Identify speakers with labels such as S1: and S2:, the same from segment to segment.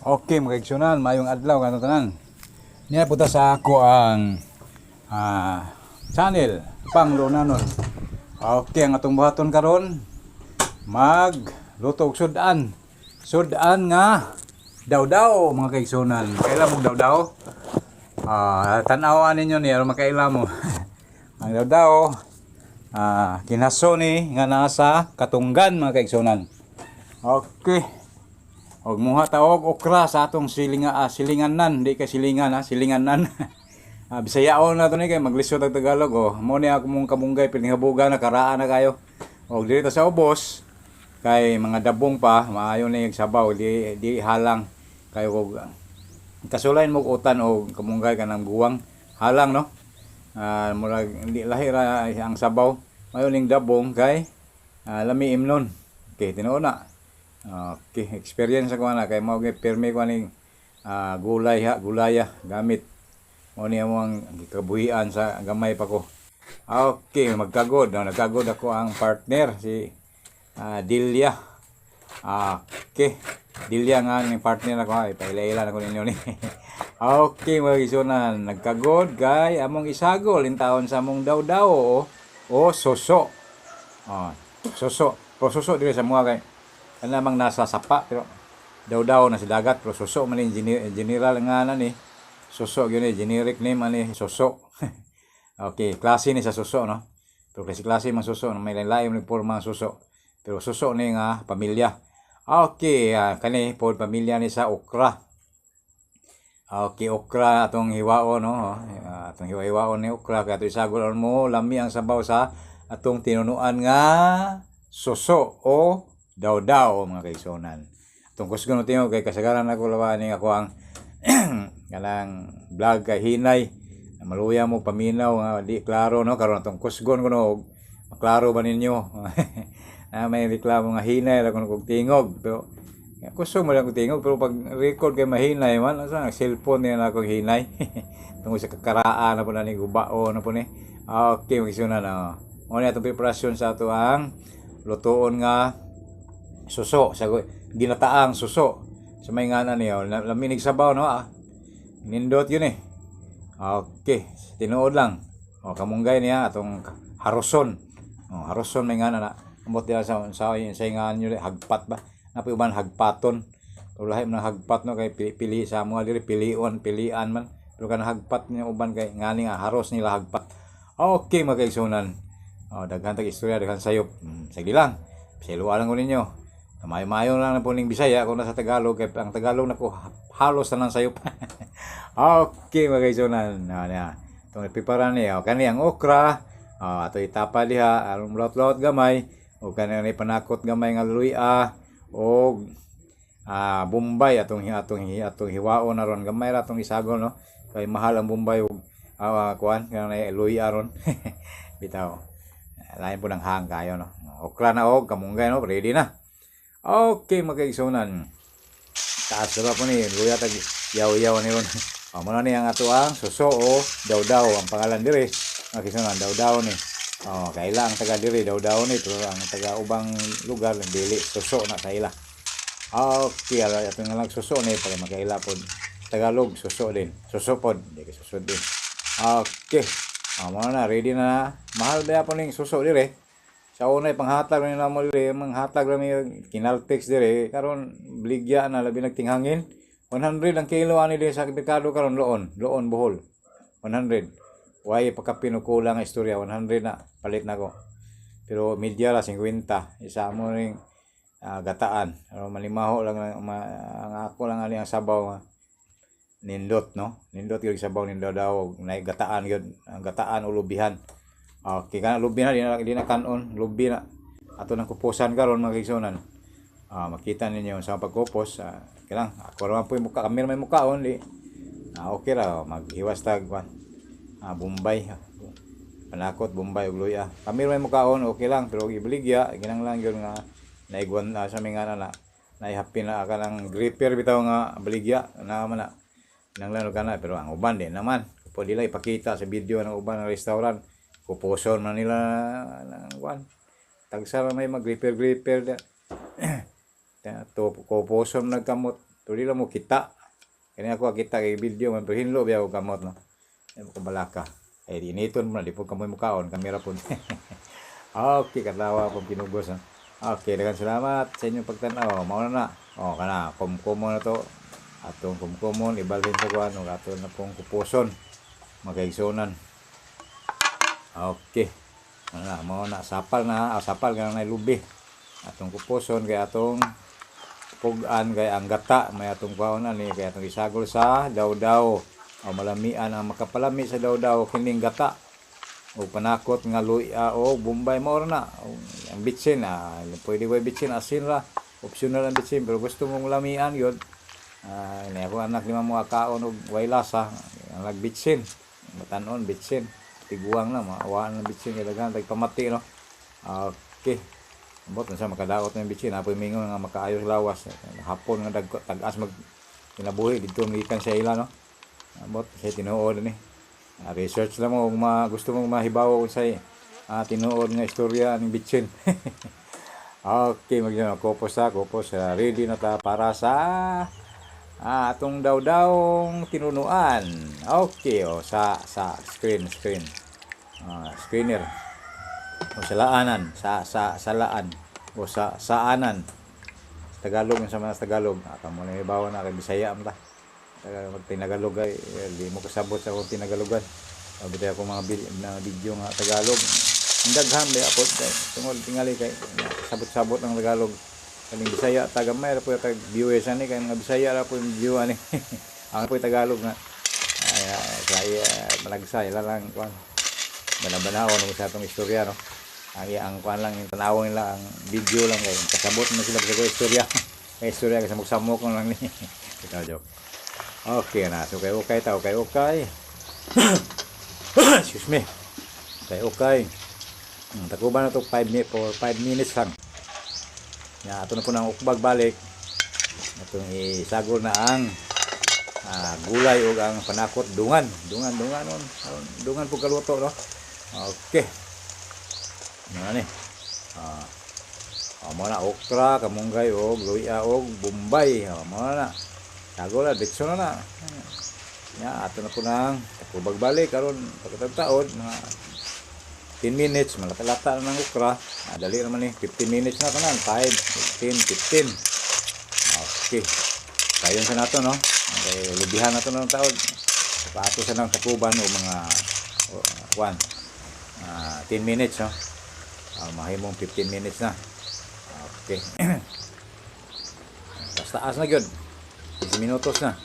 S1: Okay, mga kaigsuonan, maayong adlaw kanatong tanan. Niya punta sa ako ang channel Panglunanon. Okay, ang atong buhaton karon, mag luto og sudan. Sudan nga dawdaw, mga kaigsuonan. Kaila mo dawdaw? Tan-awan ninyo ni aron makaila mo. Ang dawdaw kinaso ni nga nasa katunggan, mga kaigsuonan. Okay. Og muha ta og okra sa atong silinganan, di kay silingan ha, silinganan. Bisayaon na to ni kay maglisod og Tagalog, oh. Mo ni ako mong kamunggay pilinghabuga na karaan na kayo. Og diri ta sa ubos kay mga dabong pa, maayo ni sabaw, di di halang kayo og kasulain mo og utan o kamunggay kanang guwang halang, no. Murag di lahi ra ang sabaw. Mayo ning dabong kay lami imnon. Okay, tinuod na. Okay, experience ako na kay mao gyud pirmi ko aning gulay ha, gulaya gamit. Mo ni ang gikabuhian sa gamay pa ko. Okay, magkagod. No, nagkagod ako ang partner si Delia. Okay. Delia nga ang partner ako ay paila-ila na ko ninyo ni. Okay, mga kaigsuonan, nagkagod kay among isagol intawon sa among dawdaw o suso. Oh, suso. Pero suso diri sa mga kay kanamang nasa sapa, pero dawdaw na sa dagat, pero suso man ni general nga na ni. Suso gyud ni, generic name ani suso. Okay, klase ni sa suso, no. Pero kasi klase man suso, may lain-lain ni porma ang suso. Pero suso ni nga pamilya. Okay, kani pod pamilya ni sa okra. Okay, okra atong hiwaon, no. Atong hiwa-hiwaon ni okra kay ato isagol aron mo lami ang sabaw sa atong tinunuan nga suso o dawdaw, mga kaigsuonan. Atong kusgon tingog kay kasagaran ako lawa ning ako ang kanang vlog kay hinay. Maluya mo paminaw nga di klaro, no. Karon atong kusgon kuno og maklaro ba ninyo. May reklamo nga hinay ra kuno kog tingog, pero kusog mo lang kog tingog, pero pag record kay mahinay man. Asa cellphone niya na akong hinay tungod sa kakaraan na po na ni gubao na po ni. Okay, mga kaigsuonan, no. Mo ni atong preparasyon sa ato ang lutuon nga suso sa ginataang suso sa may ngana niyo, laminig sabaw, no. Nindot yun eh. Okay, tinuod lang. O kamunggay niya atong haroson. O haroson may ngana na. Ambot diha sa ngan nyo hagpat ba? Napoy uban hagpaton. Pero lahi man ang hagpat, no, kay pili, pili sa mga diri pilion, pilian man. Pero kanang hagpat niya uban kay ngani nga haros nila hagpat. Okay, mga kaigsuonan. O daghan tag istorya, daghan sayop. Sige lang. Siluan lang ko ninyo. Mayo-mayo lang na po ning Bisaya kung nasa Tagalog kay ang Tagalog nako halos na lang sayop. Okay, mga kaigsuonan. Na na. Itong prepara niya, kani ang okra, ato itapa diha aron mulawt-lawt gamay o kani ni panakot gamay nga luya og bombay atong hiwaon na ron gamay ra atong isagol, no, kay mahal ang bombay og kuan kanang luya ron bitaw. Lain po ng hang kayo, no. Okra na og kamunggay, no, ready na. Okay, mga kaigsuonan. Taas na ba po ni luya tag yaw-yaw ni ron. O, muna ni ang ato ang suso o dawdaw ang pangalan diri. Mga kaigsuonan, dawdaw ni. O, kaila ang taga diri dawdaw ni, pero ang taga ubang lugar dili, suso na sa ila. Okay, ala ato nga lang suso ni para makaila pod. Tagalog suso din. Suso pod, di ka suso din. Okay. O, muna na ready na. Mahal ba po ning suso diri? Sa unay panghatag ni namo diri, manghatag ra mi kinaltex diri karon bligya na, labi nagtinghangin. 100 ang kilo ani diri sa merkado karon, Loon, Loon, Bohol. 100. Way pagkapin kulang ang istorya, 100 na palit na ko. Pero media ra 50. Isa mo ning gataan. Pero malimaho lang ang ako lang ani ang sabaw nga nindot, no. Nindot gyud sabaw nindot daw na gataan gyud, ang gataan o lubihan. Okay, kana lubi na di na kanon, lubi na. Ato nang kupusan karon, mga kaigsuonan. Makita ninyo sa pagkupos, kailang ako ra man po yung muka, kami ra may mukaon di. Okay ra maghiwas tag kwan. Bombay. Panakot bombay ug luya. Kami ra may mukaon, okay lang, pero ibaligya ginanglan gyud nga naigwan na sa mga na naihapin na ka ng gripper bitaw nga baligya na man na. Kinanglan og kana, pero ang uban di naman. Pwede lang ipakita sa video ng uban ng restaurant. Kupuson man nila ng kwan. Tagsa ra may mag-gripper gripper da. To kupuson nagkamot. Pero di lang mo kita. Kani ako kita kay video man, pero hinlo biya ako kamot, no. Ay mo kabalaka. Ay initon mo na di po kamoy mukaon kamera po. Okay, kadlawa akong kinugos, ha. Okay, daghang salamat sa inyong pagtan-aw. Mao na na. Oh, kana kumkumon na to. Atong kumkumon ibalhin sa kuan ug ato na pong kupuson, mga kaigsuonan. Okay. Ano na, mao na sapal na, ah, sapal ka na lubi. Atong kupuson kay atong pugan kay ang gata may atong kuhaon ani kay atong isagol sa dawdaw. O malamian ang makapalami sa dawdaw kining gata. O panakot nga luya o Bombay, mao ra na. O, ang bitsin, ah, pwede ko bitsin, asin ra. Optional ang bitsin, pero gusto mong lamian yun. Ah, ini ako anak lima mo kaon og way lasa, ang nagbitsin. Matanon bitsin. Tiguang na maawaan ng bitsin kay daghan tag pamati, no. Okay. Ambot na siya makadaot ng bitsin, apoy mingon nga makaayos lawas. Hapon nga dag tag-as mag kinabuhi didto gikan sa ila, no. Ambot sa tinuod ni. Ah, research lang mo kung gusto mong mahibaw kung say tinuod nga istorya ning bitsin. Okay, mag kopos ta, kopos, ready na ta para sa atong dawdawng tinunuan. Okay, o sa screen screen. Ah, screener. O sa laanan, sa salaan o sa saanan. Sa Tagalog, sa mga Tagalog, ah, kamo na ibawa na kay Bisaya man ta. Tagalog, mag Tinagalog ay eh, di mo kasabot sa akong Tinagalogan. Sabi tayo akong mga na video nga Tagalog. Ang daghan ba ako kay tungod tingali kay sabot-sabot ang Tagalog. Kaning Bisaya tagamay ra po kay viewers ani, kay mga Bisaya ra po yung view ani. Ang po Tagalog nga ay ay malagsa ila lang kuan. Banabanawon mo sa atong istorya, no. Ang kuan lang yung tanawon nila ang video lang kay kasabot mo sila sa istorya. Kay istorya kay samok-samok lang ni. Ikaw joke. Okay na. So kay okay ta, okay okay. Excuse me. Okay okay. Takuban na to 5 minutes for 5 minutes lang. Ya, ato na po nang ukbag balik. Atong isagol na ang gulay ug ang panakot dungan. Dungan dungan on. Dungan po kaluto, no. Okay. Ano ni? Ah. Oh, mo na okra, kamunggay og luya og Bombay. Oh, mo na. Sagol na, diretso na na. Ya, ato na po nang takubag balik karon pagkatagtaod mga 10 minutes malata-lata na ng okra. Ah, dali naman ni 15 minutes na tanan. 5, 10, 15. Okay. Kayon sa nato, no. Okay, lubihan na to ng taod. Paato sa nang takuban o mga 1 10 minutes, no. Ah, mahimong 15 minutes na. Okay. Basta taas na gyud. 15 minutos na.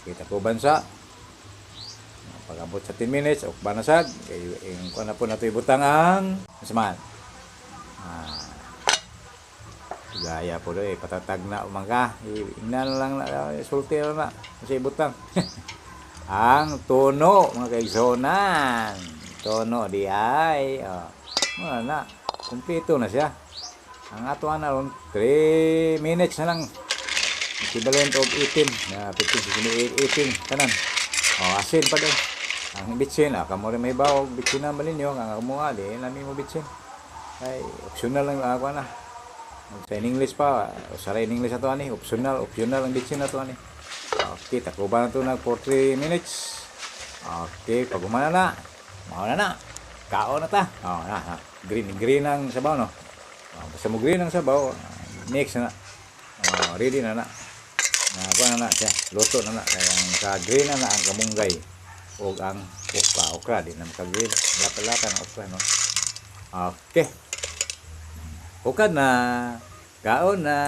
S1: Kita ko sa pag-abot sa 10 minutes, ukba na sad. Kay yung kuan na po nato ibutang ang samahan. Ah, gaya po do eh, patatag na umangka. Ingnan lang na, sulti na na. Kasi ibutang ang tono, mga kaigsonan. Tono di ay. Oh. Wala na. Kumpleto na siya. Ang ato na ron, 3 minutes na lang. Equivalent of 18 na 15, 16, 18 tanan. Oh, asin pa doon. Ang bitsin, ah, kamo rin may bawog, bitsin na ba ninyo? Ang kamo di namin mo bitsin. Ay, optional lang ako na. Sa in English pa, sa in English ato ani, optional, optional ang bitsin na to ani. Okay, takuban na to nag for 3 minutes. Okay, pag humana na, mao na na. Kaon na ta. Oh, na, na. Green, green ang sabaw, no. Oh, basta mo green ang sabaw, mix na. Oh, ready na na. Na kuha na na siya. Luto na na. Kaya ang ka green na na ang kamunggay o ang okra. Okra di na maka green. Lata-lata ng okra, no. Okay. Hukad na. Kaon na.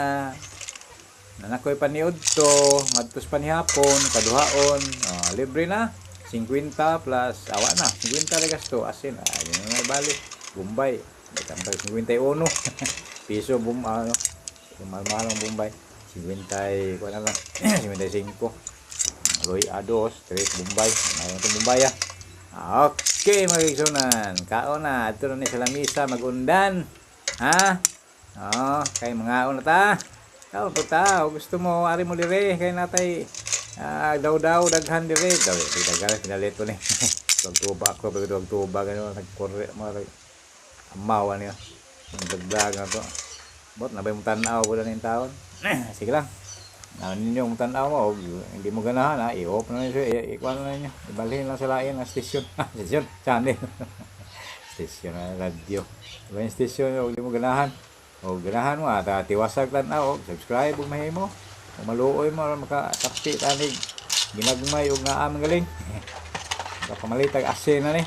S1: Nanakoy paniud to, ngadtos panihapon, kaduhaon, oh, libre na. 50 plus awa na, 50 ra gasto asin. Ay, di na may bali. Bombay, may tambay 51 piso bum ano. Mahal-mahal ang Bombay. 50 kuan na lang, 55. Roy Ados, 3 Bombay. Mayroon itong Bombay ah. Okay, mga kaigsunan. Kaon na. Adto na ni sa lamisa magundan. Ha? Oh, kay mga na ta. Kaon po ta. O gusto mo ari mo dire kay natay daw-daw daghan dire. Daw di daghan pinalito ni. Tuba ako pag tuba gano nagkore mo amaw niya. Ang dagdag na to. Bot na ba yung tanaw ko na yung taon? Sige lang. Na ninyo kung tanaw mo, og hindi mo ganahan, ha, i-off na ninyo, ikuan na ninyo. Ibalhin lang sa lain ang station. Station, channel. Station na radyo. Iba yung station, og hindi mo ganahan. O ganahan mo, at tiwasag tanaw, og subscribe ug mahimo. Kung maluoy mo, aron makatapti tanig ginagmay og naa man galing. Kapamalitag asin na ni.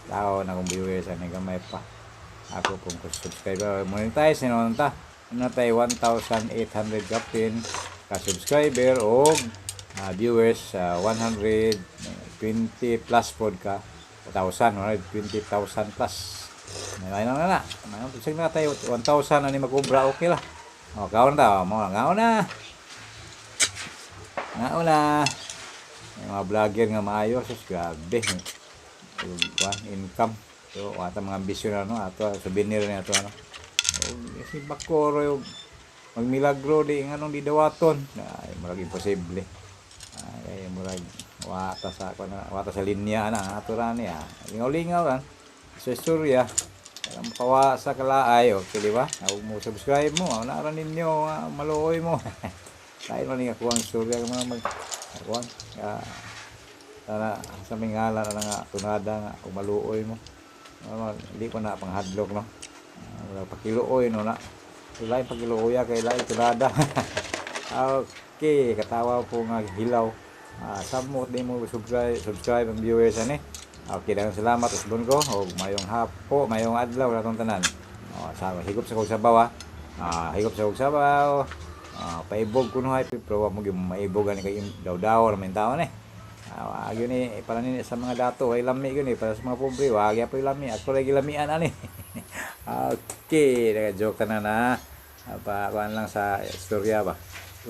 S1: Tao na kung viewers ani gamay pa. Ako pong subscriber monetize ni ta. Ano tayo 1,800 kapin ka subscriber og viewers, 120 plus pod ka 1,000, 120,000 plus. May na na na. May na tayo 1,000 ani makubra, okay lah. O kaon ta mo, ngaon na. Ngaon na. Yung mga vlogger nga maayo, sus, grabe. Yung kuan, income. So, ata mga ambisyon na, no, ato souvenir ni ato ano. Og si Bakoro yung magmilagro di nganong di dawaton. Ay, murag imposible. Ay, murag wata sa kuan, wata sa linya na ato ra niya. Lingaw-lingaw lang. Sa istorya, para makawa sa kalaay, okay, di ba? Huwag mo subscribe mo, naran ninyo, maluoy mo. Lain man nga kuwang istorya mga mag kuwang sana sa mingala na nga tunada nga umaluoy mo. Ano, hindi ko na panghadlok, no. Wala pakiluoy no na. Lain pakiluoya kay lain tunada. Okay, katawa po nga hilaw. Samot di mo subscribe subscribe ang viewers ani. Okay, daghang salamat usbon ko og mayong hapo, mayong adlaw natong tanan. Oh, sa higop sa kog sabaw, ha. Higop sa kog sabaw. Paibog kuno hay, pero wa mo gyud maibog ani kay daw-daw ra man taon eh. Wag yun eh, para nini sa mga dato, ay lami yun eh, para sa mga pobre, wag yan po lami, ako lagi lamian ani. Okay, naka-joke ta na na. Pa, kuan lang sa istorya ba.